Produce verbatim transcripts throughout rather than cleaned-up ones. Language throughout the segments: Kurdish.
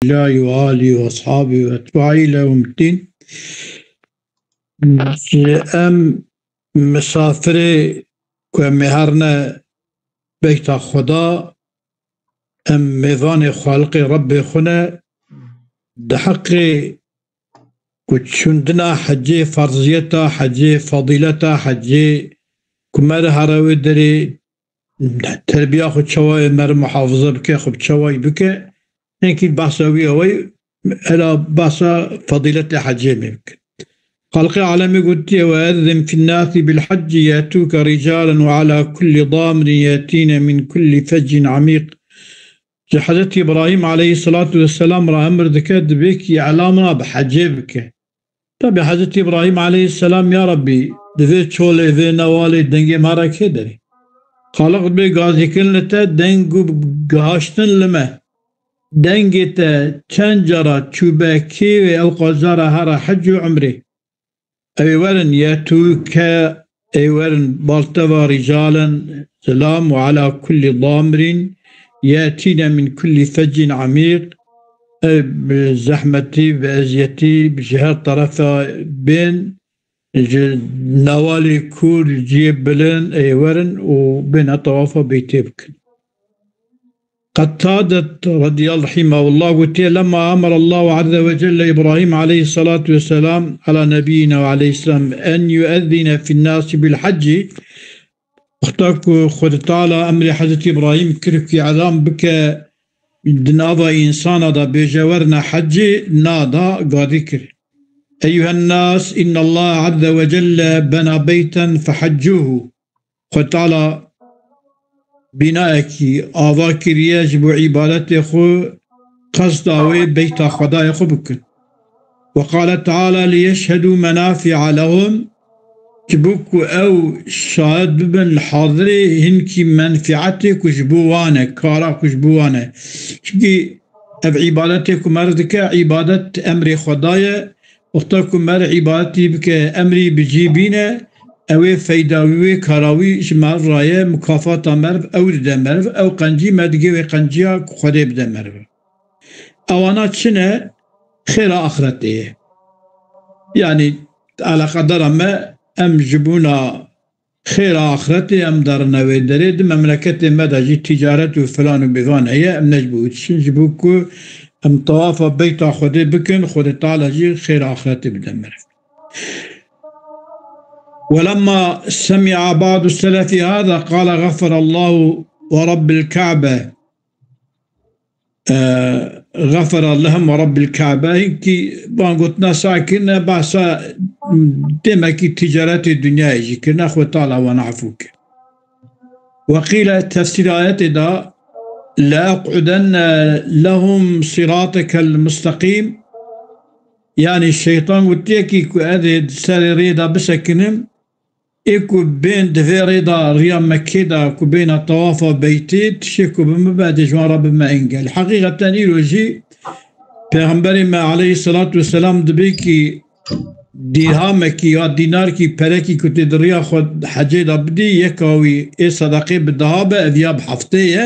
Elhamdülillahî ve alî ve ashabî ve etbaî ile yevmiddîn. Em misafirê ku em ê herine beyta Xweda, em mêvanê xalqê Rebbê xwe ne, di heqê ku çûndina hecê, ferziyeta hecê, fadîleta hecê, ku me re here wê derê terbiya xwe çawa ye, me re muhafaza bike, xwe bi çawayî bike, hinkî behsa wî ew e, hela behsa fadîletê hecê me bikin. Xalqê alemê gotiye, "Ve ezzin fin nasi bil hecci yetûke ricalen ve ala kulli damirin yetîne min kulli feccin amîq." Ji Hezretî Îbrahîm aleyhisselatu vesselam re emir dike, dibê kî îlamina bi hecê bike. Tabi Hezretî Îbrahîm aleyhisselam, ya Rabbî, di vê çolê, vê newalê dengê me re kê derê? Xaliq dibê gazîkirin li te, deng û gihaştin li me. Dengê te çend cara çûbe kê wê, ew qazara here hec û umrê. Ew ê werin yetûke, ê werin balteva rîcalen, zilam, û ala kulli damirin yetîne min kulli feccin amîq, ew bi zehmetî, bi eziyetî, ji her terefa bên, ji newalê kûr, ciyê bilind ê werin û bêne tewafa beytê bikin. Qetade radiyallahu, rahimahullah, gotiye, "Lemma emara Allahu azze ve celle Îbrahîm aleyhissalatu vesselam ala nebiyyina ve aleyhisselam en yuezzine fin nasi bil hacci." Wexta ku Xwedê Teala emrê Hezretî Îbrahîm kir ku îlan bike di nava însana de, bêje, "Werine hecê", na da gadî kir. "Eyyuhen nas, innallaha azze ve celle bena beyten feheccuhu." Xwedê Teala bînayekî ava kiriye ji bo îbadetê xwe, qesda wê beyta Xwedayê xwe bikin. "Ve qale Teala liyeşhedû menafi'a lehum", ji bo ku ew şahid bibin li hadirê hinkî menfietê ku ji bo wan e, kara ku ji bo wan e. Çimkî ev îbadetê ku meriv dike, îbadet emrê Xweda ye. Wexta ku meriv îbadetî bike, emrî bi cî bîne, ew ê feyda wî, wê kara wî ji meriv re ye, mukafata meriv ew dide meriv, ew qencî me digê wê qenciya ku Xwedê bide meriv. Ewana çi ne? Xêra axretê ye. Yanî eleqedara me, em ji bona xêra axretê em derine wê derê, di memleketê me de jî ticaret û filan û bêvan heye, em ne ji bo wî diçin, ji bo ku em tewafa beyta Xwedê bikin, Xwedê Teala jî xêra axretê bide meriv. "Welemma semi'a ba'du selefi hâzâ qâle gaferallahu ve Rabbil Ka'be." E, "Gafera lehum ve Rabbil Ka'be." Hinkî van gotina sa kirine, behsa demekî ticaretê dinyayê jî kirine, Xwedê Teala wan efû kir. "Ve qîle", tefsîra ayetê de, "Le eq'udenne lehum siratekel musteqîm." Yanî şeytan gotiye ki ku ez ê di serê rê de bisekinim, ê ku bên di vê rê de, riya Mekkê de ku bêne tewafa beytê, tiştê ku bi min be, dê ji wan re bime engel. Heqîqeten îro jî Pêxemberê me aleyhisselatu vesselam dibê ki dîrhamekî ya dînarkî, perekî ku tê di riya xwe hecê de bidî, yeka wî ê sedeqê bi deha be, ev ya bi heftê ye.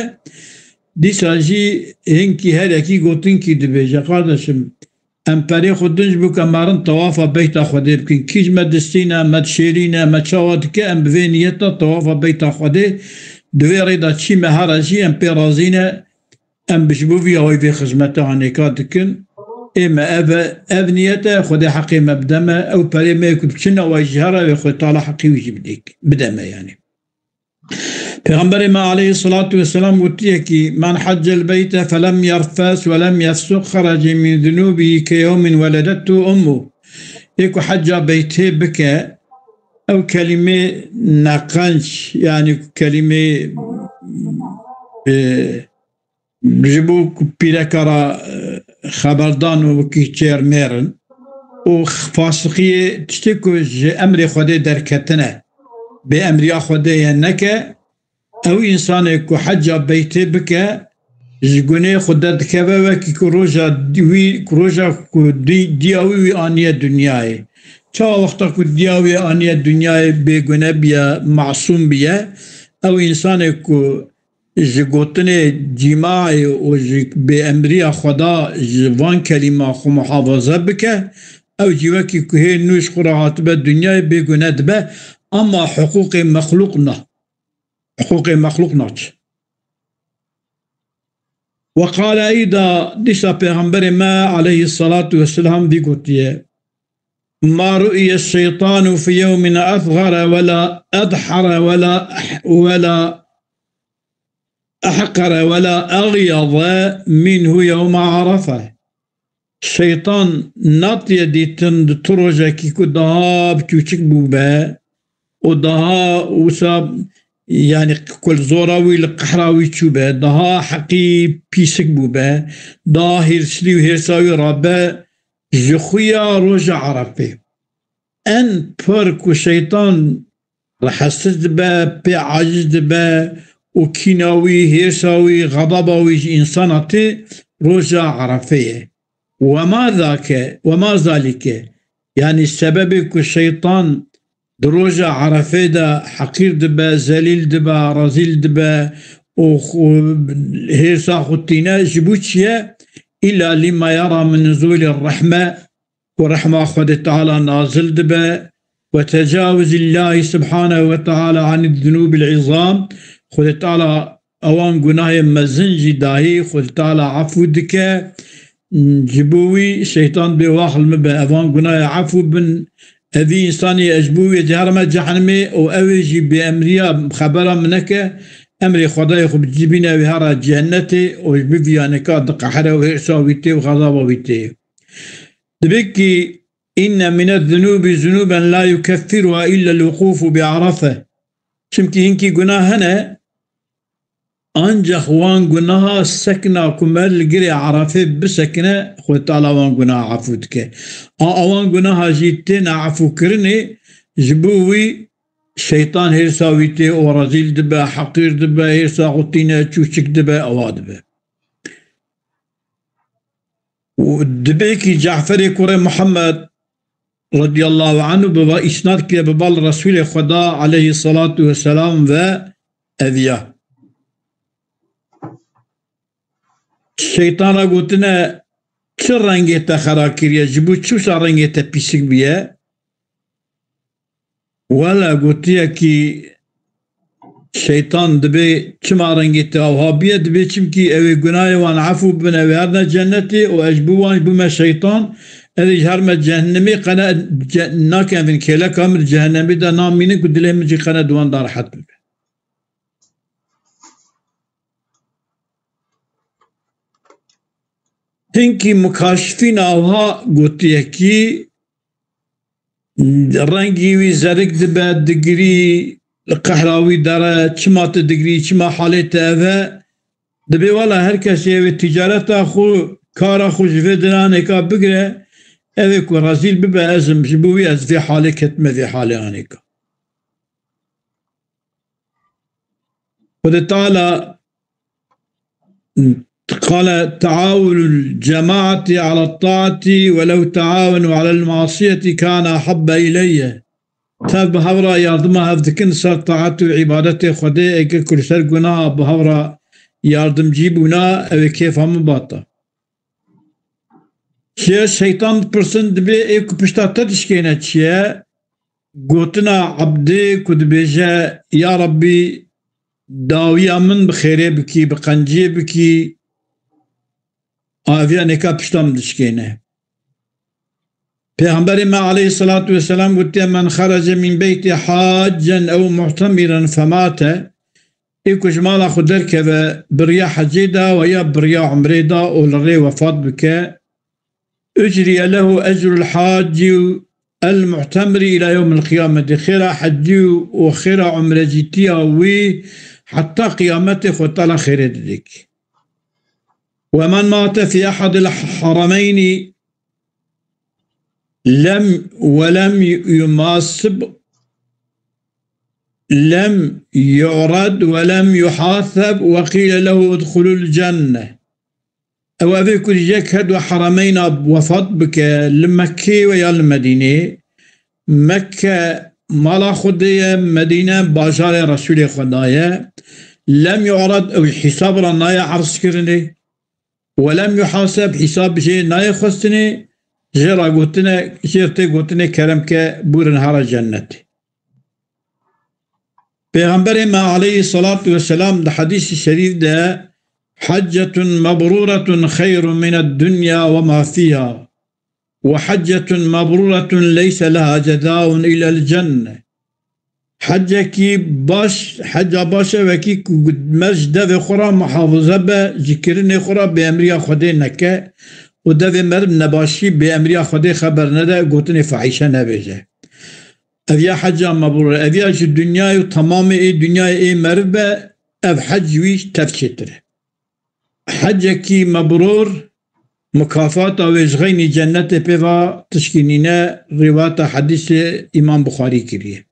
Dîsa jî hinkî her yekî gotinkî dibêje, qardeşim, em perê xwe din ji bo ku em herin tewafa beyta Xwedê bikin. Kî ji me distîne, me dişêrîne, me çawa dike, em bi vê niyeta tewafa beyta Xwedê di vê rê de çî me here jî em pê razî ne, em bi ji bo vî awayî vê xizmete anêka dikin. Ê me ev e, ev niyet e, Xwedê heqê me bide me, ew perê me ku bi çi newayî jî here wê Xwedê Teala heqê wî jî bidê, bide me yanî. Pêxemberê me aleyhisselatu vesselam gotiye ki, "Men haccel beyte felem yerfes ve lem yefsuq xerece min zunûbî ke yewmin weledethu ummu." Ê ku hecca beytê bike, ew kelîmê neqenc, yanî ku kelîmê, e, ji bo ku pîreka re, e, xeberdan û wekî çêr mêr in û fasiqiyê tiştê ku ji emrê Xwedê derketine, bê emriya Xwedê ye neke, ew însanê ku hecca beytê bike, ji gunê xwe derdikeve wekî ku roja wî, ku roja ku dî-, diya wî wî aniye dinyayê. Çawa wexta ku diya wî aniye dinyayê bêgune biye, masûm biye, ew însanê ku ji gotinê cîmaê û ji bêemriya Xweda ji van kelîma xwe muhafaza bike, ew jî wekî ku hê nû ji xwe re hatibe dinyayê bêgune dibe, ama hiqûqê mexlûq na. Hiqûqê mexlûq naç. Ve qale eyda, dîsa Pêxemberê me aleyhissalatu vesselam vî gotiye: "Ma ru'iye şeytanu fi yevmin asgara ve la adhara ve la, ve la ahqara ve la agyaza minhu yevma Arafa." Şeytan natiye dîtin di tu rojekî ku daha biçûçik bûbe û daha wisa, yani, ku li zora wî, li qehra wî çûbe, daha heqî pîsik bûbe, daha hêrslî û hêrsa wî rabe ji xuya roja Erefê. En pir ku şeytan rehestir dibe, pê aciz dibe û kîna wî, hêrsa wî, xedaba wî ji însana tê, roja Erefê ye. Wema zake, wema zalike, yanî sebebê ku şeytan di roja Erefê de heqîr dibe, zelîl dibe, rezîl dibe û xu-, hêrsa xwe tîne, ji bo çi ye? Îlla lima yara min nuzûlî rehme, ku rehma Xwedê Teala nazil dibe, we tecawizillahî subhanehu ve teala anî zunûbil îzam, Xwedê Teala ewan gunahê mezin jî dahî Xwedê Teala efû dike. Ji bo wî şeytan bê wax li min be, evan gunahê efû bin, evî însanî ez ji bo wî ez ê herime cehenimê û ew ê jî bêemriya xebera min neke, emrê Xwedayê xwe bi cî bîne, wê here cennetê û ji bo vî yaneka diqehre û hêrsa wî tê û xezaba wî tê. Dibê ki, "Inne mine zunûbi zunûben la yukeffiruha illa l-wuqûfu bi Arafe." Çimkî hinkî gunah hene, ancax wan gunaha sekna ku me li girê Erefê bisekine, Xwedê Teala wan gunaha efû dike. A, a wan gunaha jî têne efûkirinê, ji bo wî şeytan hêrsa wî tê û rezîl dibe, heqîr dibe, hêrsa xwe tîne, çûçik dibe, ewa dibe. Û dibê ki Caferê kurê Muhammed radiyallahu anhu bi va îsnad kiriye bi bal Resûlê Xweda aleyhissalatu vesselam ve eviya. Şeytana gotine, "Çi rengê te xera kiriye? Ji bo çi wisa rengê te pîsik bûye?" Wele gotiye ki şeytan dibê çima rengê te awha bûye, dibê çimkî ew ê gunahê wan efû bibin, ew ê herine cennetê û ez ji bo wan jî bûme şeytan, ez ê ji herime cehennemê qene ce-, nakem vin kêleka min di cehennemê de namînin ku dilê min jî qene di wan de rehet bibe. Hinkî mukaşifîn awha gotiye ki rengî wî zerik dibe, digirî, li qehra wî dere, çima tu digirî, çima halê te ev e? Dibê wela her kesê ew ê ticareta xwe, kara xwe ji vê diranêka bigire, ew ê ku rezîl bibe, ez im, ji bo wî ez vê halê ketime vê halê anêka. Xwedê Teala qale, "Teawunul cemaati ala taati ve lev teawenu alel masiyeti kana ahabbe ileyye." Tev bi hev re yardima hev dikin ser taat û îbadetê Xwedê, eke ku li ser gunaha bi hev re yardimcî bûna, ew ê kêfa min bata. Çi ye? Şeytan dipirsin, dibê ê ku pişta te dişkêne çi ye? Gotina ebdê ku dibêje, "Ya Rabbî, dawiya min bi xêrê bikî, bi qenciyê bikî", aviya nêka pişta min dişkêne. Pêxemberê me aleyhissalatu vesselam gotiye, "Men xerece min beytî haccen ew mu'temiren femate." Ê ku ji mala xwe derkeve, bi riya hecê de ve ya bi riya umrê de û li rê wefat bike, "Ucriye lehu ecrul hacci el mu'temiri ila yewmil qiyameti." Xêra hecî û xêra umrecîtiya wî heta qiyametê Xwedê Teala xêrê didek. "Ve men mate fi ehadil harameyni lem, ve lem yumasib, lem yu'rad ve lem yuhaseb ve qîle lehu udhulul cenne." Ew, ev ê ku yek her du heremeyna wefat bike, li Mekkê ve ya li Medînê, Mekke mala Xwedê ye, Medîne bajarê Resûlê Xweda ye. lem yu'rad, ew hîsab re nayê erzkirinê, we lem yuhaseb, hîsab jê nayê xwestinê, jê re gotine, jê tê gotinê kerem ke, bûrin here cennetê. Pêxemberê me aleyhî salatu weselam di hedîsî şerîf de, "Heccetun mebrûretun xeyrun mined dunya ve ma fîha. Ve heccetun mebrûretun leyse leha cezaun illel cenne." Hecekî baş, heca baş e wekî ku mer ji devê xwe re muhafize be, ji kirinê xwe re bêemriya Xwedê neke û devê mer bi nebaşî bêemriya Xwedê xeber nede, gotinê fahîşe nebêje. Ev ya heca mebrûr e. Ev ya ji dinyayê û temamê ê dinyayê ê meriv be, ev hec wî tev çêtir e. Hecekî mebrûr mukafata wê ji xeynî cennetê pê va tişkî nîne, rîwata hedîsê Îmam Buxarî kiriye.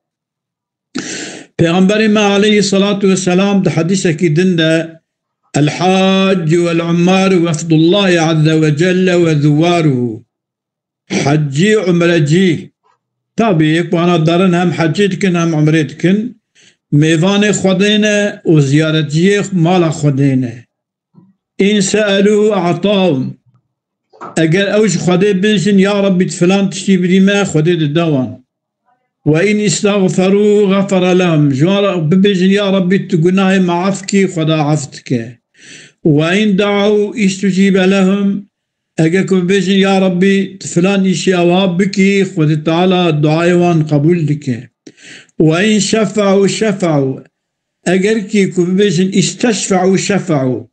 Pêxemberê me aleyhî salatu weselam di hedîsekî din de, "El haccu vel ummaru wefdullahi azze ve celle ve zuwaruhu." Hecî, umrecî. Tabî, yek bana darin hem hecî dikin hem umrê dikin. Mêvanê Xwedê ne û ziyaretçiyê mala Xwedê ne. "In se'eluhu a'tahum." Eger ew ji Xwedê bêjin, "Ya Rabbî, tu filan tiştî bidî me", Xwedê dide wan. "Ve in istagferû xefere lehum." Ji wan re bibêjin, "Ya Rabbî, tu gunahê me af kî", Xweda af dike. "Ve in da'û îstucîbe lehum." Eger ku bibêjin, "Ya Rabbî, tu filan îşî ewa bikî", Xwedê Teala duayê wan qebûl dike. "Ve in şefe'û şefe'û." Eger kî ku bibêjin, "Îsteşfe'û şefe'û."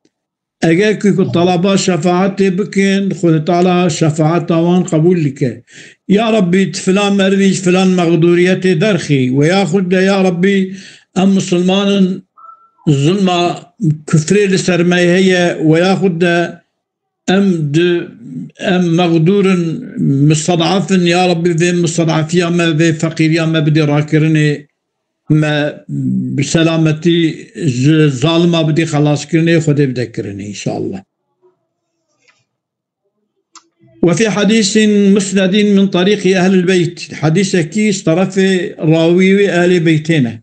Eger ku, ku talaba şefaetê bikin, Xwedê Teala şefaeta wan qebûl dike. "Ya Rabbî, tu filan merivî ji filan mexdûriyetê derxî." We yaxud de, "Ya Rabbî, em misilman in, zulma kufrê li ser me heye." We yaxud de, "Em di, em mexdûr in, musted'af in, ya Rabbî, vê musted'afiya me, vê feqîriya me bidê rakirinê, me bi selametî ji zalima bidê xelaskirinê, Xwedê bide kirinê, înşallah." "Ve fî hedîsin musnedin min tarîqî ehlil beyt." Hedîsekî ji terefê rawî wê ehlê beytê ne.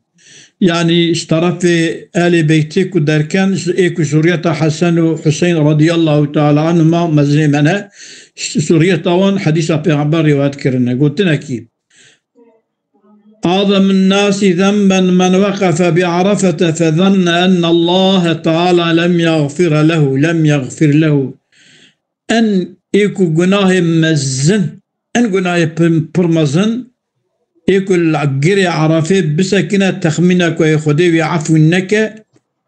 Yanî ji terefê ehlê beytê ku derken, ji ê ku zuriyeta Hesen û Huseyn radiyallahu teala anhuma mezinê me ne, ji zuriyeta wan hedîsa Pêxember rîwayet kirine. Gotinekî, "Azamun nasi zenben men weqefe bi Arafete fe zenne enne Allahe teala lem yagfire lehu, lem yagfir lehu." En ê ku gunahê mezin, en gunahê pir, pir mezin, ê ku li girê Erefê bisekine, texmîna ku ê Xwedê wî efû neke,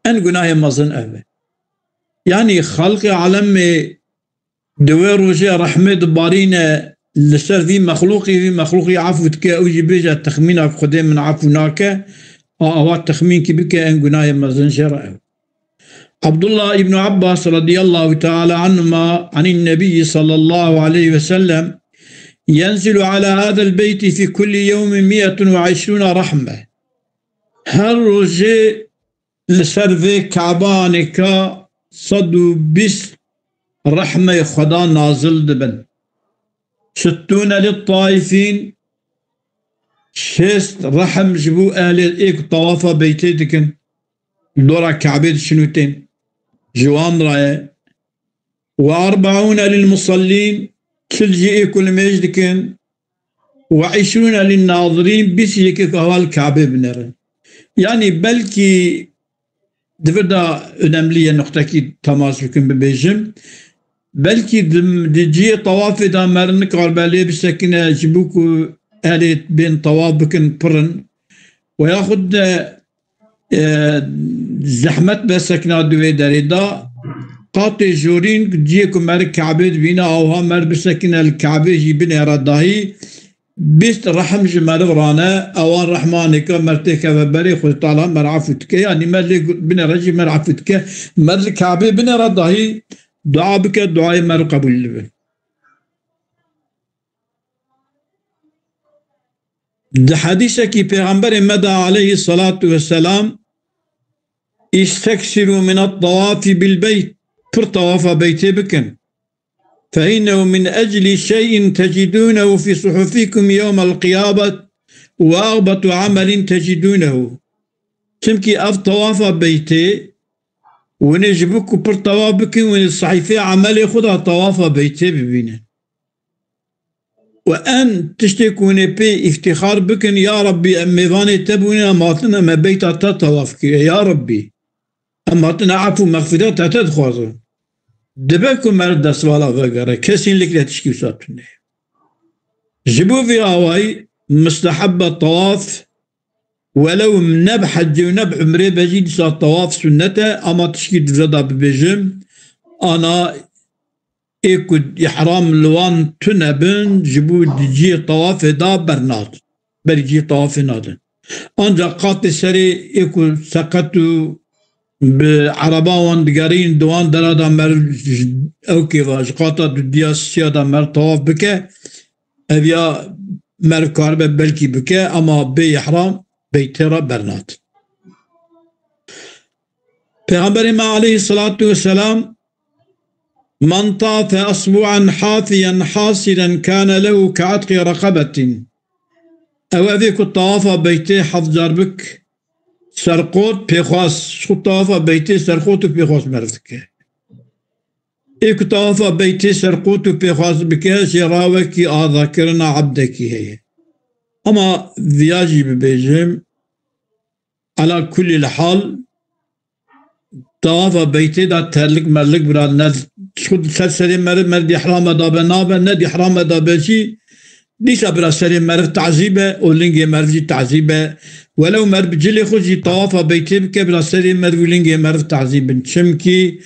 en gunahê mezin ev e. Yanî xelqê alemê di wê rojê rehmê dibarîne li ser vî mexlûqî, vî mexlûqî efû dike, ew jî bêje, "Texmîna ku Xwedê min efû nake", a, awa texmînkî bike, en gunahê mezin jê re ew. Abdullah ibn Abbas radiyallahu teala anhuma anin Nebiyyi sallallahu aleyhi ve sellem, "Yenzilu ala hadel beyti fi kulli yevmin mi'etun ve işruna rahme." Her rojê li ser vê Kabeanê ka sed û bîst rehmê Xweda nazil dibin. "Sittûne lit taifîn", şêst rehm ji bo ehlê ê ku tawafa beytê dikin, dora Kabê diçin û tên, ji wan re ye. "Ve erbeûne lil musallîn", çil jî ê ku nimêj dikin, "ve îşrûne lin nazirîn", bîst jî ê ku heval Kabê binêrin. Yanî belkî di vir de önemli ye nuqtekî temas bikin bibêjim. Belkî di, di cihê tawafê de mer nikaribe lê bisekine ji bo ku ehlê bên tawaf bikin pir in. Ve yaxud de, e, zehmet be sekina di vê derê de. Qatê jorîn cihê ku mer Kabê dibîne, awha mer bisekine li Kabê jî binêre dahî. Bîst rehm ji meriv rane, ewan rehmanê ke mer têkeve berê, Xwedê Teala mer efû dike. Yanî mer lê binêre jî mer efû dike. Mer li Kabê binêre dahî dua bike, duayê mer qebûl dibe. Di hedîsekî Pêxemberê me de aleyhî salatu weselam, "Îsteksirû minat tawafî bil beyt", pir tawafa beytê bikin. "Fe innehu min ecli şey'in tecidûnehu fî suhufîkum yewmel qiyâmet ve agbetu amelin tecidûnehu." Çimkî ev tawafa beytê, winê ji bo ku pir tawaf bikin, winê sehîfeya emelê xwe da tawafa beytê bibînin. Û en tiştê ku winê pê îftîxar bikin, ya Rabbî, em mêvanê te bûne, em hatine me beyta te tawaf kiriye, ya Rabbî. Em hatine efû mexfîreta te dixwazin. Dibe ku meriv destvala vegere, kesînlik lê tişkî wisa tune. Ji bo vî awayî misteheb e tawaf, welew ne bi hecê û ne bi umrê be jî dîsa tawaf sunnet e, ama tişkî di vira de bibêjim, ana ê ku îhram li wan tune bin, ji bo di cihê tawafê de bernadin. Berî cihê tawafê nadin. Ancak qatê serê ê ku seqet û bi ereba wan digerîn, di wan dera de meriv ji ew kêva, ji qata dudiya sisiya de meriv tawaf bike, ev ya meriv karibe belkî bike, ama bê îhram beytê re bernadin. Pêxemberê me aleyhisselatu vesselam, "Men tafe esbu'an hafiyen hasilen kane lehu ke etqi reqebetin." Ew evê ku tawafa beytê heft car bik, serqot pêxwas, ji xwe tawafa beytê serqot û pêxwas meriv dike. Ê ku tawafa beytê serqot û pêxwas bike, jê re wekî azakirina ebdekî heye. Ama viya jî bibêjim, ela kulîl hal, tawafa beytê de terlik merlik bira ne, xwe ser serê meriv, meriv di îhrama de be nabe, ne di îhrama de be jî, dîsa bira serê meriv tazî be û lingê meriv jî tazî be. Welew meriv bi cilê xwe jî tawafa beytê bike, bira serê meriv û lingê meriv tazî bin. Çimkî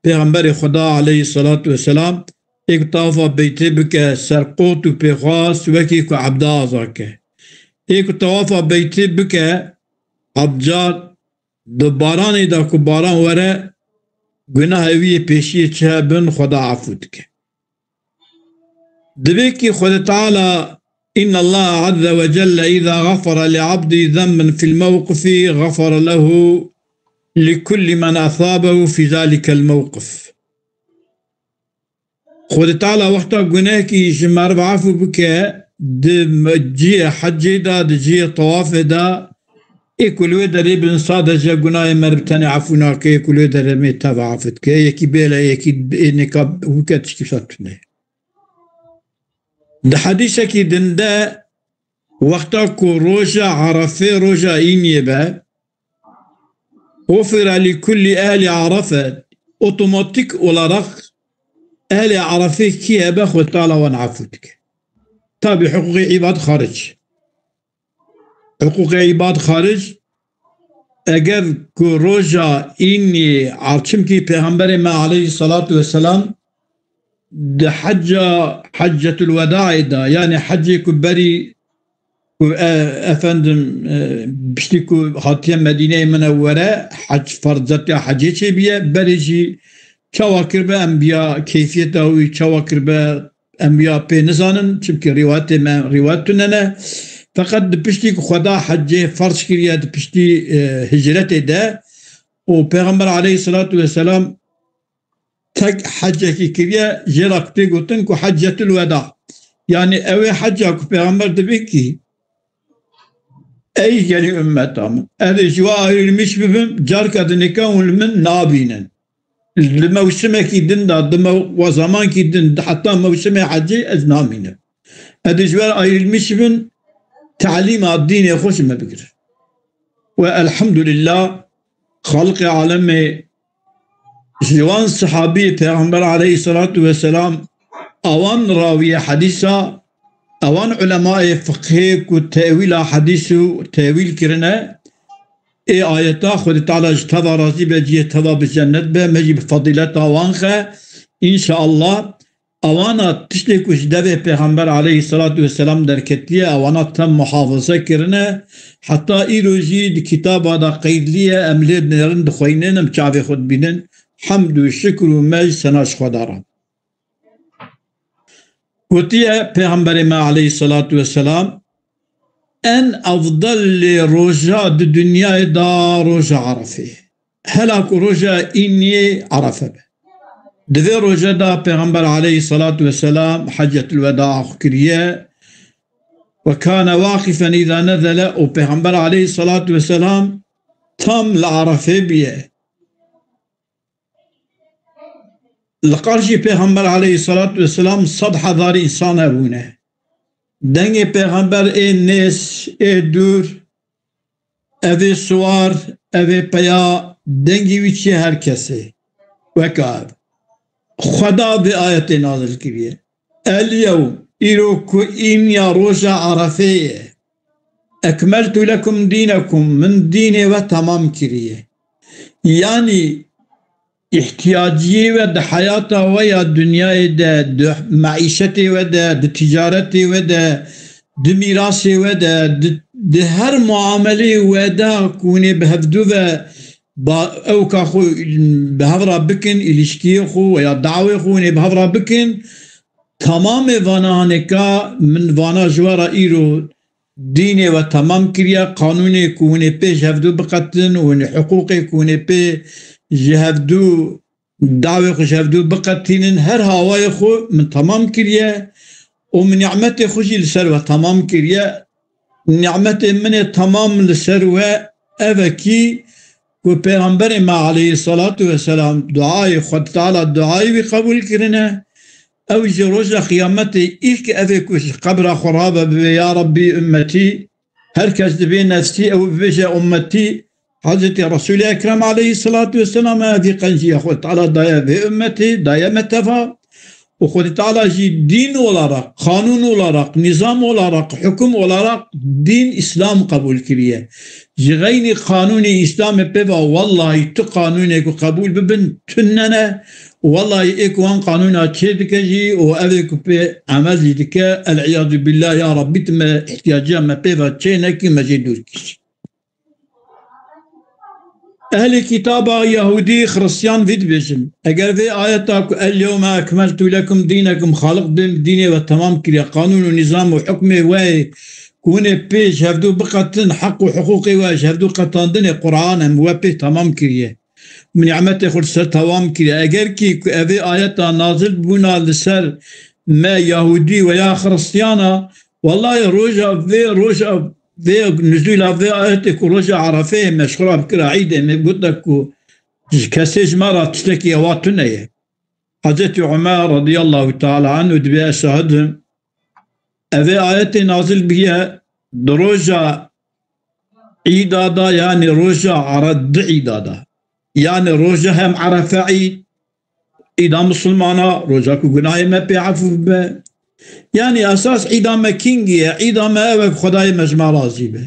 Pêxemberê Xweda aleyhisselatu vesselam, ê ku tawafa beytê bike serqot û pêxwas, wekî ku ebda aza ke. Ê ku tawafa beytê bike, ebcar di baranê de ku baran were, gunahê wî yê pêşiyê çi hebin, Xweda efû dike. Divê kî Xwedê Teala, "Inna Allah azze ve celle iza gafara li abdi zenben fil mevqifi gafara lehu li kulli men asabehu fi zalikel mevqif." Xwedê Teala wexta gunehekî ji meriv efû bike, di me-, cihê hecê de, di cihê tawafê de, ê ku li wê derê bin sadece gunahê meriv tenê efû nake, ê ku li wê derê mê teva efû dike, yekî bêle, yekî ê nêka bike tişkî wisa tune. Di hedîsekî din de wexta ku roja Erefê roja îniyê be, "Gufira li kulli ehli Erefe", otomatik olarak ehlê Erefê kî hebe Xwedê Teala wan efû dike. Tabî hiqûqê îbad xaric. Hiqûqê îbad xaric, eger ku roja îniyê, çimkî Pêxemberê me aleyhisselatu vesselam di hecca, Heccetul Wedaê de, yanî hecê ku berî ku, e, efendim, e, piştî ku hatiye Medîneyê Minewwere, hec, ferzetiya hecê çêbîye, berê jî çawa kiribe, enbiya keyfiyeta wî çawa kiribe, enbiya pê nizanin, çimkî rîwayetê me rîwayet tune ne. Feqet di piştî ku Xweda hecê ferz kiriye, di piştî, e, hicretê de û Pêxember aleyhisselatu vesselam tek hecekî kiriye, jê re tê gotin ku Heccetul Weda. Yanî ew ê heca ku Pêxember dibê kî, "Ey gelî ummeta min, ez ê ji we ayrılmış bibim, carka dinê ke hûn li min nabînin. Li mewsimekî din de, di mew-, wa zamankî din, heta mewsimê hecê ez namînim. Ez ê ji we ayrılmış bim, telîma dînê xwe ji me bigirin." Ve elhamdülillah, Xaliqê alemê ji wan sihabî Pêxember aleyhisselatu vesselam, ewan rawiyê hedîsa, ewan ulemayê fiqhê ku tewîla hedîs û tewîl kirine, ê ayeta Xwedê Teala ji teva razî be, cihê teva bi cennet be, me jî bi fedîleta wan xe, înşeallah. Ewana tiştê ku ji devê Pêxember aleyhisselatu vesselam derketiye, ewana tem muhafaza kirine. Heta îro jî di kitaba de qeydliye, em lê dinerin dixweynin, em çavê xwe dibînin. Hemd û şikr û mecd sena ji Xweda re. Gotiye Pêxemberê me aleyhisselatu vesselam, en efdelê roja di dinyayê de roja Erefê. Hela ku roja îniyê Erefe be. Di vê roje de Pêxember aleyhisselatu vesselam Heccetul Weda xwe kiriye. "Ve kane waqifen îza nezele", û Pêxember aleyhisselatu vesselam tam li Erefê bûye. Li qarşî Pêxember aleyhissalatu vesselam sed hezar însan hebûne. Dengê Pêxember ê nêz, ê dûr, ev ê siwar, ev ê peya, dengê wî çiye her kesê. Weka ev. Xweda vê ayetê nazil kiriye. El yewm, îro ku îniya roja Erefê ye. Ekmeltu lekum dînekum, min dînê we temam kiriye. Yanî îhtiyaciyê we di heyata we ya dinyayê de, di meîşetê we de, di ticaretê we de, di mîrasê we de, di, di her muameleyê we de ku hûn ê bi hevdû ve ba-, ewka xwe bi hev re bikin, îlişkiyê xwe ya dawê xwe hûn ê bi hev re bikin, tamamê vana hanêka min vana ji we re îro dînê we temam kiriye, qanûnê ku hûn ê pê ji hevdû biqetin û hûn ê hiqûqê ku hûn ê pê ji hevdû dawê xwe ji hevdû biqetînin, her hawayê xwe min temam kiriye û min nîmetê xwe jî li ser we temam kiriye. Nîmetê min ê temam li ser we ev e kî ku Pêxemberê me aleyhissalatu vesselam duayê Xwedê Teala duayê wî qebûl kirine. Ew ji roja qiyametê îlk ev ê ku ji qebra xwe rabe bibê, ya Rabbî, ummetî, her kes dibê nefsî, ew bibêje ummetî. Hezretî Resûlê Ekrem aleyhissalatu vesselam e, vî qenciya Xwedê Teala daye vê ummetê, daye me teva. Û Xwedê Teala jî dîn olarak, qanûn olarak, nîzam olarak, hukum olarak dîn Îslam qebûl kiriye. Ji xeynî qanûnê Îslamê pê ve wellahî tu qanûnê ku qebûl bibin tune ne. Wellahî ê ku wan qanûna çê dike jî û ev ê ku pê emel jî dike, el îyazû billah, ya Rabbî, tu me îhtiyaciya me pê ve çê nekî, me jê dûr kî. Ehlê kitaba Yahûdî, Xiristiyan vî dibêjin. Eger vê ayeta ku el yewme ekmeltu lekum dînekum, Xaliq dê dînê we temam kiriye, qanûn û nîzam û hukmê we ku hûn ê pê ji hevdû biqetin, heq û hiqûqê we ji hevdû qetandinê Quran em we pê temam kiriye. Min nîmetê xwe li ser tewam kiriye. Eger kî ku evê ayeta nazil bûna li ser me Yahûdî veya Xiristiyana, wellahî roja vê, roja vê nuzûla vê ayetê ku roja Erefeyê me ji xwe re bikira îdê, me gote ku ji kesê ji me re tiştekî ewa tune ye. Hezretî Umer radiyallahu teala anhu dibê ez şahid im. Evê ayetê nazil bûye di roja îda da, yanî roja Ere-, di îda da. Yanî roja hem Erefe îd, îda misilmana, roja ku gunahê me pê efû bibe. Yanî esas îda me kîngî ye, îda me ew e ku Xwedayê me ji me razî be.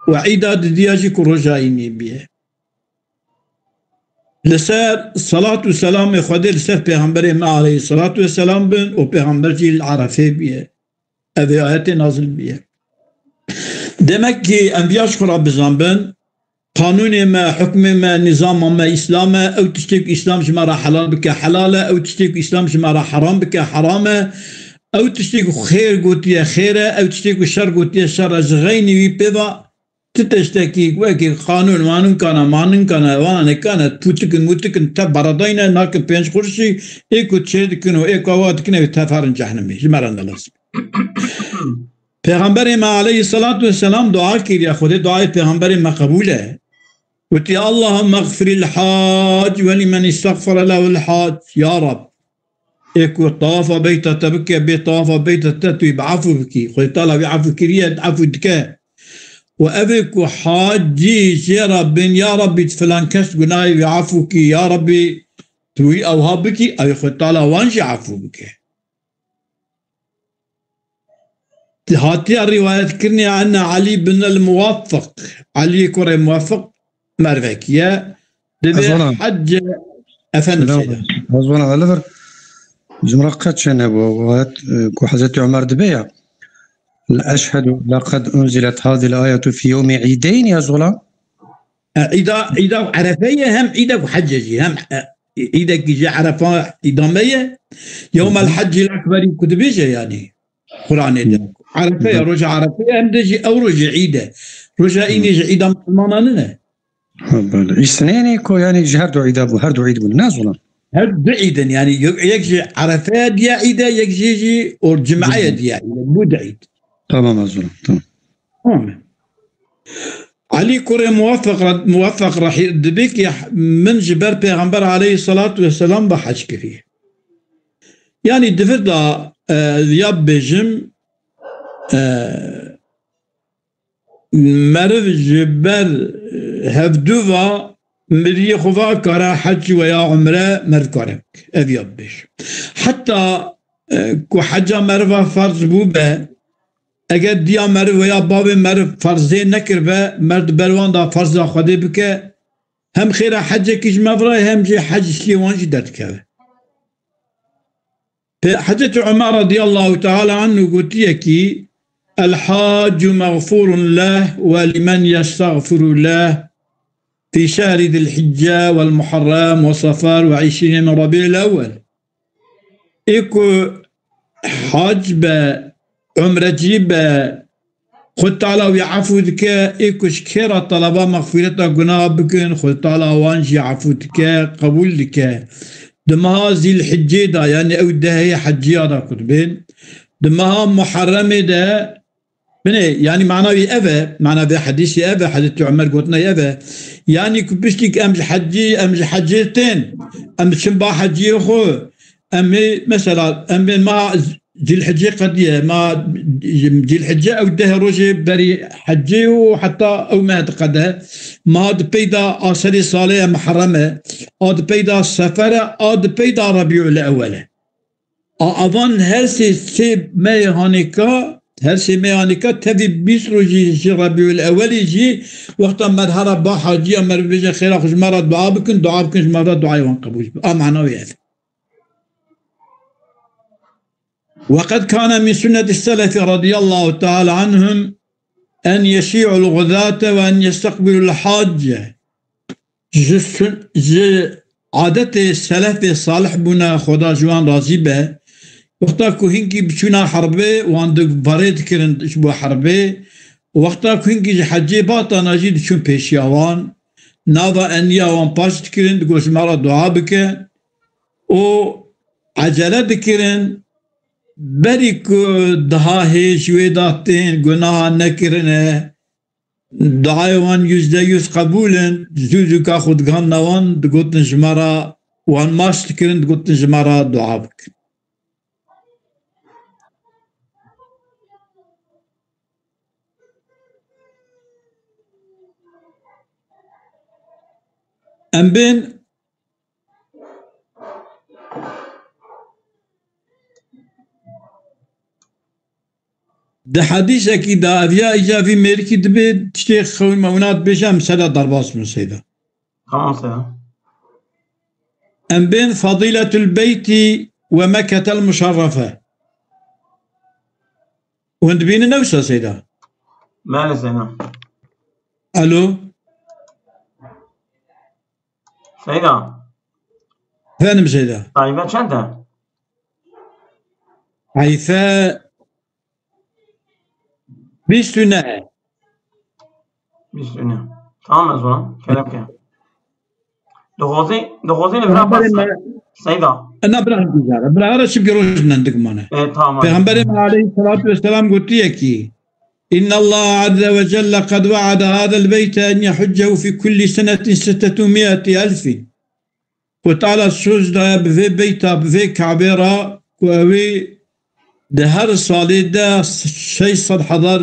Û îda didiya jî ku roja înê bûye. Li ser selat û selamê Xwedê li ser Pêxemberê me aleyhisselatu vesselam bin û Pêxember jî li Erefê bûye. Evê ayetê nazil bûye. Demek ki em viya ji xwe re bizanbin, qanûnê me, hukmê me, nîzama me Îslam e, ew tiştê ku Îslam ji me re helal bike helal e, ew tiştê ku Îslam ji me re heram bike heram e, ew tiştê ku xêr gotiye xêr e, ew tiştê ku şer gotiye şer e, ji xeynî wî pê ve ti tiştekî wekî qanûn, manûnkana, manûnkana, ewana nekane, pûtikin, mûtikin, te beredayne, nakin pênc qurşî, ê ku çê dikin û ê ku awa dikin, ew teferin cehnemê. Ji me re ne lazim. Pêxemberê me aleyhisselatu vesselam dua kiriye, Xwedê duayê pêxemberê me qebûl e. Witî, "Allahümme gfiril hac ve limen istagfara lehul hac." Ya Rab, ê ku tawafa beyta te bike, bê tawafa beyta te tu wî bi efû bikî. Xwedê Teala wî efû kiriye, efû dike. Û ev ê ku hacî jê re bin, ya Rabbî, tu filan kes gunahê wî efû kî, ya Rabbî, tu wî ewha bikî, ew ê Xwedê Teala wan jî efû bike. Hatiye rîwayetkirinê ene Elî bin el Muwaffiq. Elî kurê Muwaffiq mervekî ye. Dibê Ez wana. Hecce efendim Selam. Seyda. Ez wana Oliver. Cumra qet çe nebû. Wayet, e, ku Hezretî Ömer dibê ya. Eşhedû leqed unzilet hazil ayetu fî yewmî îdeyn ya zola. E, îda, îda Erefe ye, hem îda ku Hecce jî, hem, e, îdekî ji Erefa îda me ye. Yewmel Heccil Ekberî ku dibêje yanî Quranê de. Erefe ye, roja Erefe ye, hem de jî ew rojê îd e. Roja înê ji îda misilmanan nîne. Ha, belê. Îsnênê ku yanî ji her du îda bû, her du îd bûn, ne zolan? Her du îd in, yanî yek, yek ji Erefe diye îd e, yek jî jî or cimeye diye îd e. Bu du îd. Tamam, ez zolan, tamam. Tamam. Elî kurê Muweffeq re-, Muweffeq rehî-, dibê ki min ji ber Pêxember aleyhisselatu vesselam ve hec kiriye. Yanî divir da, e, ya bêjim, e, meriv ji ber, e, hevdu va miriyê xwe va kara hec veya umre meriv kare bike. Ev ya bêjim. Heta, e, ku heca meriva ferz bû be, eger diya meriv veya bavê meriv ferzê nekirbe, meriv di ber wan da ferza Xwedê bike, hem xêra hecekî ji meriv re, hem jî hec ji lê wan jî derdikeve. Pe-, Hezretî Ömer radıyallahu teala anhu gotiye ki, "El haccu mağfurun leh ve limen yestağfiru leh fi şehri Zilhicce vel Muharrem ve Safar ve işrîne min Rabiul Ewwel." Ê ku hac be, umrecî be, Xwe Teala wî efû dike, ê ku ji kê re teleba mexfîreta gunaha bikin, Xwe Teala wan jî efû dike, qebûl dike. Di meha Zîlhicê de, yanî ew dehê heciya de ku dibên, di meha Muharremê de, binê, yanî mana wî ev e, mana vê hedîsê ev e, Hezretî Ömer gotina ev e. Yanî ku piştî ku em ji hecî, em ji hecê tên, em diçin ba heciyê xwe, em ê, mesela, em bên meha Zîlhicê qediye, ma Zîlhicê ew deh rojê berî hecê û heta ew meh diqede. Ma di peyda a serê salê ye Muharrem e, a di peyda Sefer e, a di peyda Rebîul Ewel e. A avan her sê sê mehê hanêka, her sê mehê hanêka tevî bîst rojî ji Rebîul Ewelî jî wexta merhera ba haciya meriv bêje xêra xwe ji me re dua bikin, dua bikin ji me re duayê wan qebûl be. A mana wê ev e. وقد كان من سنة السلف رضي الله تعالى عنهم أن يشيعوا الغزاة وأن يستقبلوا الحاج. Ji sun-, ji adetê selefê salih bûne, Xweda ji wan razî be. Wexta ku hinkî biçûna herbê, wan di varê dikirin ji bo herbê. Wexta ku hinkî ji hecê batana jî diçûn pêşiya wan. Nava eniya wan paş dikirin, digot ji me re dua bike. û ecele dikirin, berî ku daha hêj wê de tên, gunaha nekirine, duayê wan yüzde yüz qebûl in, zû zû ka xwe digihandine wan, digotin ji me re, wan maç dikirin, digotin ji me re dua bikin. Em bên Di hedîsekî de ev ya îca vî mêrikî dibê tiştê xewî me wina dibêje em sera derbas bin Seyda. Tamam Seyda. Em bên Fadîletul Beyti ve Mekketel Muşerrefe. Hûn dibînin ne wisa Seyda? Belê Seyda. Alo? Seyda. Efendim Seyda. Sayfa çend e? Sayfa bîst û neh. Bîst û neh. Tamam ez ona. Kerem ke. Dixwazî, dixwazî li vira Peyxamberê bes me- Seyda. Ena bira hingî zara. Bira ara çi bir roj nendik mane. E, tamam. Peyxamberê me aleyhissalatu vesselam gotiye ki, "İnna Allah azze ve celle kad vaada hadel beyte en yahujjehu fi kulli senetin settetu mi'ati elfin." Xwe Teala söz daye bi vê beyta, bi vê Kabê re ku ew ê di her salê de şeş sed hezar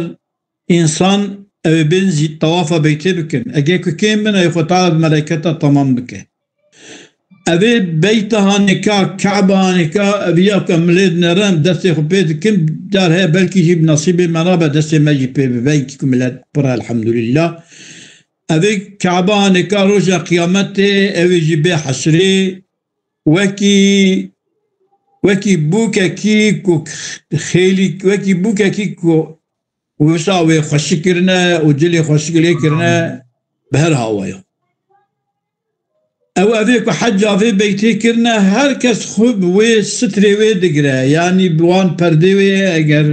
însan ew ê bên zî tewafa beytê bikin. Ege ku kêm bin, ew Xwe Teala bi meleyketa temam bike. Ev ê beyta hanêka, Kaba hanêka, ev ya ku em lê dinêrin, em destê xwe pê dikin, dar heye belkî jî bi nesîbê me nabe destê me jî pê bibe, wekî ku milet pir e, elhamdulillah. Ev ê Kaba hanêka roja qiyametê, ew ê jî bê hesrê, wekî, wekî bûkekî ku xêlî, wekî bûkekî ku wisa wê xweşik kirine û cilê xweşik lê kirine, bi her hawaya. Ew evê ku heca vê beytê kirine, her kes xwe bi wê sitrê wê digire. Yanî bi wan perdê wê, eger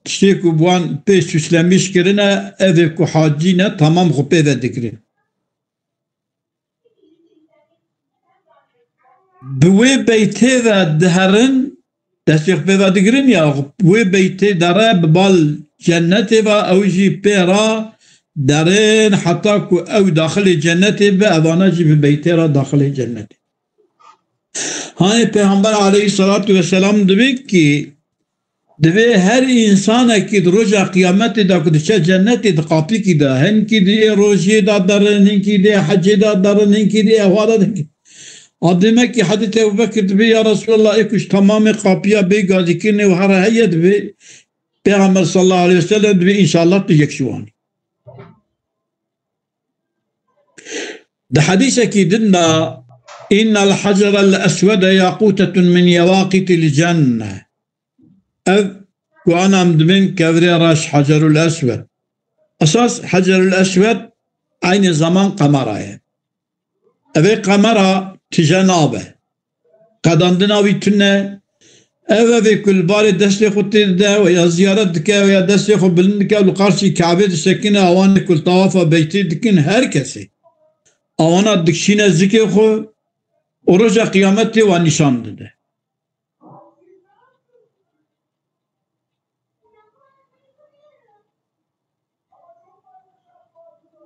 tiştê ku bi wan pê süslemîş kirine, evê ku hacî ne, temam xwe pê ve digire. Bi wê beytê ve diherin, destê xwe pê ve digirin ya, wê beytê dere bi bal cennetê ve, ew jî pê re derin heta ku ew daxilê cennetê be, evana jî bi beytê re daxilê cennetê. Hanê Pêxember aleyhisselatu vesselam dibê ki divê her însanekî di roja qiyametê de ku diçe cennetê di qapikî de, hinkî di ê rojiyê de derin, hinkî di ê hecê de derin, hinkî di ê ewha de dikin. A demekî Hezretî Ebu Bekir dibê, ya Resulallah, ê ku ji temamê qapiya bê gazîkirinê û here heye dibê, Pêxember sallallahu aleyhi ve sellem dibê, înşallah tu yek ji wan î. Di hedîsekî din de, "Innel hacerel eswede yaqutetun min yewaqîtil cenne." Ev ku ana em dibên kevirê reş, Hacerul Eswed. Esas Hacerul Eswed eynî zeman qemera ye. Ev ê qemera tije nabe. Qedandina wî tune. Ev evê ku li barê destê xwe tê dide we ya ziyaret dike we ya destê xwe bilind dike û li qarşî Kabê disekine, awanê ku li tawafa beytê dikin, her kesê awana dikişîne zikê xwe û roja qiyametê wan nîşan dide.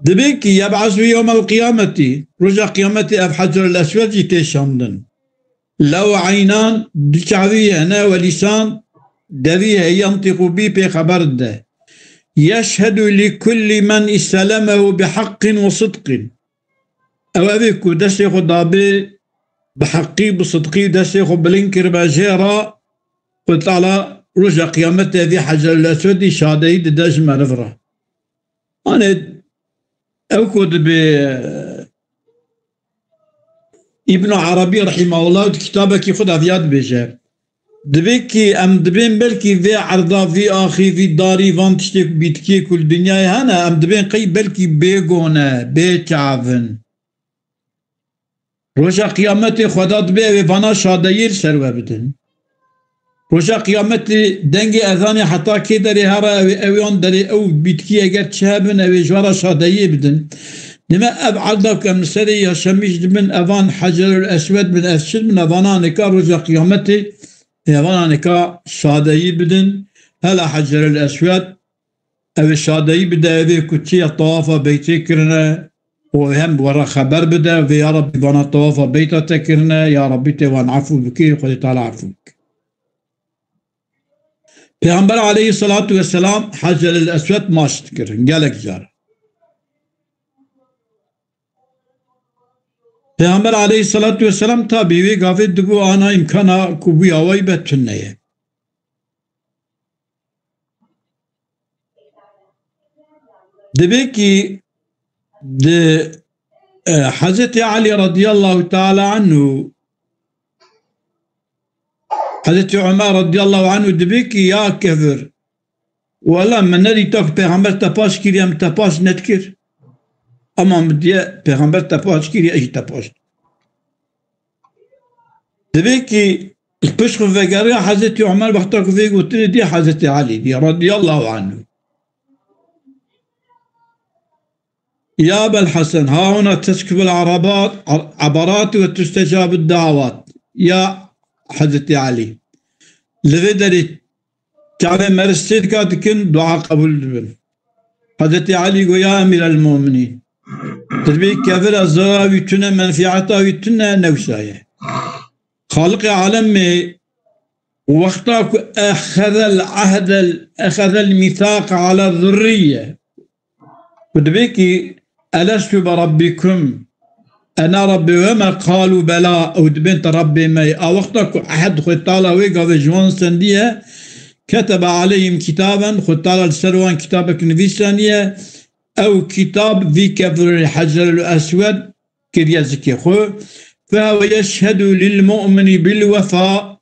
Dibê ki yeb'asu yewmel qiyametî, roja qiyametê ev Hacerul Eswed jî tê şandin. Lew eynan, du çavî hene, we lîsan, devî heye, yentîqu bî, pê xeber dide. Yeşhedu li kulli men îstelemehu bi heqqin we sidqin. Ew evê ku destê xwe dabê bi heqî, bi sidqî destê xwe bilind kiribe jê re, Xwedê Teala roja qiyametê vî Hecerul Eswedî şadeyî dide ji meriv re. Hanê ew ku dibê, Îbn Erebî rahimahullah di kitabekî xwe de viya dibêje. Dibê ki em dibên belkî vê erda, vî axî, vî darî, van tiştê ku bîtkiyê ku li dinyayê hene, em dibên qey belkî bêgon e, bêçav in. Roja qiyametê Xweda dibê ew ê vana şadeyê li ser we bidin. Roja qiyametê dengê ezanê heta kê derê here ew ê, ew yan derê ew bîtkî eger çi hebin ew ê ji we re şadeyê bidin. Dime ev erda ku em li serê yaşemîş dibin, evan Hecerul Eswed bin, ez çi dibin, evana neka roja qiyametê, evana neka şadeyî bidin. Hela Hecerul Eswed, ew ê şadeyî bide, ev ê ku çi ya tawafa beytê kirine û hem we re xeber bide, vê ya Rabbî vana tawafa beyta te kirine, ya Rabbî tê wan efû bikî, Xwedê Teala efû bike. Pêxember aleyhisselatu vesselam Heceril Eswed maç dikirin gelek car. Pêxember aleyhisselatu vesselam tabî wê gavê dibû ana îmkana ku bûya wê be tune ye. Dibê ki di, e, Hezretî Elî radiyallahu teala anhu, Hezretî Ömer radiyallahu anhu dibê ki ya kevir, wela min nedîta ku Pêxember te paş kiriye, min te paş nedikir. Ama min diye Pêxember te paş kiriye, ez jî te paş. Dibê ki li pişt xwe vegeriya Hezretî Ömer wexta ku vê gotinê dî Hezretî Elî dî radiyallahu anhu. Ya Ebel Hesen, ha huna teskibul arabat, ar-, abarat ve tüstecabud davat. Ya Hezretî Elî. Li vê derê çavê me ristê dika dikin, dua qebûl dibin. Hezretî Elî got, ya Emîrel Mu'minîn. Dibê kevira zara wî tune, menfiata wî tune, newsa ye. Xaliqê alemê wexta ku exezel ahdel, exezel mîsaq ala zurriye. Ku dibê ki, "Elestu bi rabbikum?" Ena Rabbê we me, qalu bela, ew dibên te Rabbê me ye. A wexta ku ehd Xwedê Teala wê gavê ji wan stendiye, ketebe aleyhim kitaben, Xwedê Teala li ser wan kitabek nivîsaniye, ew kitab vî kevir Hecerul Eswed kiriye zikê xwe. Fehuve yeşhedu lil mu'mini bil wefa.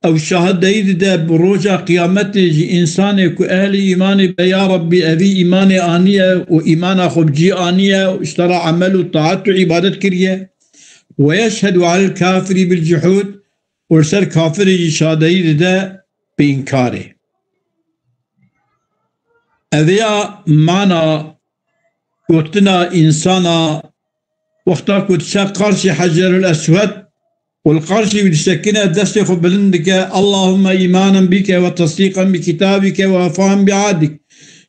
Ew şahideyî dide bi roja qiyametê ji însanê ku ehlî îmanê be, ya Rabbî, evî îmanê aniye û îmana xwe bi cî aniye û ji te re emel û taet û îbadet kiriye. Ve yeşhedu alel kafirî bil cuhûd. Û li ser kafirê jî şadeyî dide bi înkarê. Ev ya mana gotina însana wexta ku diçe qarşî Hecerul Eswed û li qarşî wî disekine, destê xwe bilind dike, "Allahümme îmanen bike ve tesdîqen bi kitabike ve vefaen bi adik."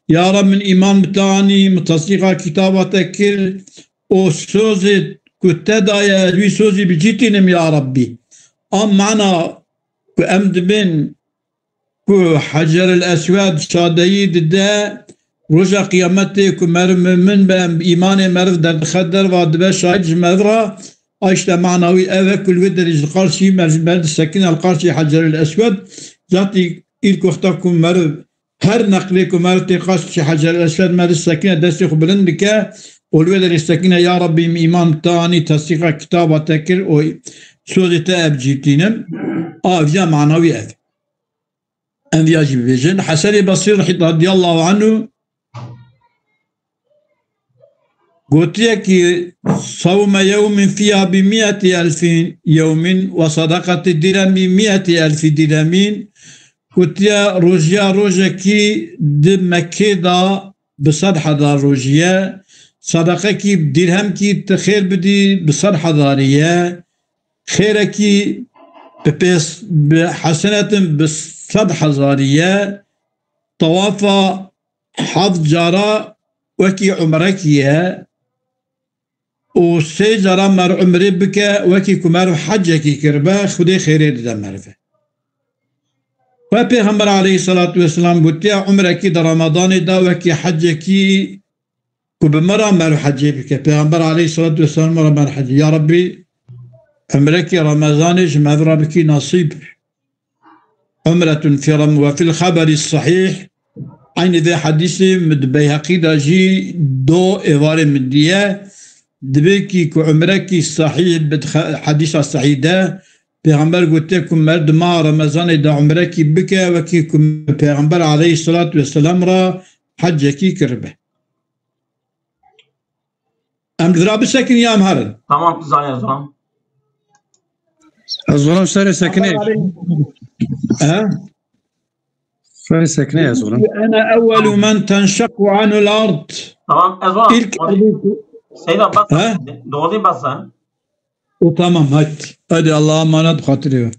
Ya Rab, min îman bi te anî, min tesdîqa kitaba te kir û sozê ku te daye, ez wî sozî bi cî tînim, ya Rabbî. A mana ku em dibin ku Heceril Eswed şadeyî dide, roja Qiyametê ku meriv mumin be, îmanê meriv derdixe derva, dibe şahid ji meriv re, a işte mana wî ev e ku li wê derê ji qarşî mer-, meriv disekine li qarşî Heceril Eswed, zatî îlk wexta ku meriv her neqlê ku meriv tê qarşî Heceril Eswed meriv sekine destê xwe bilind dike û li wê derê sekine, ya Rabbî, min îman te anî, tesdîqa kitaba te kir û sozê te ev cî tînim. A, viya mana wî ev. Em viya jî bibêjin. Hesenê Basrî rehî-, radiyallahu anhu gotiye ki, "Savme yewmin fiha bi mi'eti elfi yewmin ve sadakati dirhem bi mi'eti elfi dirhemin." Gotiye, rojiya rojekî di Mekkê de bi sed hezar rojî ye. Sadaqekî dirhemkî ti xêr bidî bi sed hezarî ye. Xêrekî bi pês, bi hesenetin bi sed hezarî ye. Tawafa heft cara wekî umrekî ye. Û sê cara mer umrê bike, wekî ku meriv hecekî kiribe, Xwedê xêrê dide merive. We Pêxember aleyhisselatu vesselam gotiye, umrekî di Ramadanê da wekî hecekî ku bi me re meriv hecê bike. Pêxember aleyhisselatu vesselam re meriv hecê. Ya Rabbî, umrekî Ramazanê ji meriv re bikî nasîb. Umretun fi Ram-, ve fil xeberi sahîh. Eynî vê hedîsê min di Beyheqî de jî do êvarê min diye. Dibê kî ku umrekî sahîh bi xe-, hedîsa sahîh de Pêxember gotiye ku mer di maha Remezanê de umrekî bike, wekî ku Pêxember aleyhisselatu vesselam re hecekî kiribe. Em li vira bisekin ya em herin? Tamam, zanî ez zanî. Ez zoram serê sekinê. He? Serê sekinê ez zoram. Ene evvelu men tenşeku anul ard. Tamam, ez zoram. İlk Seyda bas. He? Doğru bas ha. O tamam, hadi. Hadi, Allah'a emanet, hatırı.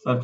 Sen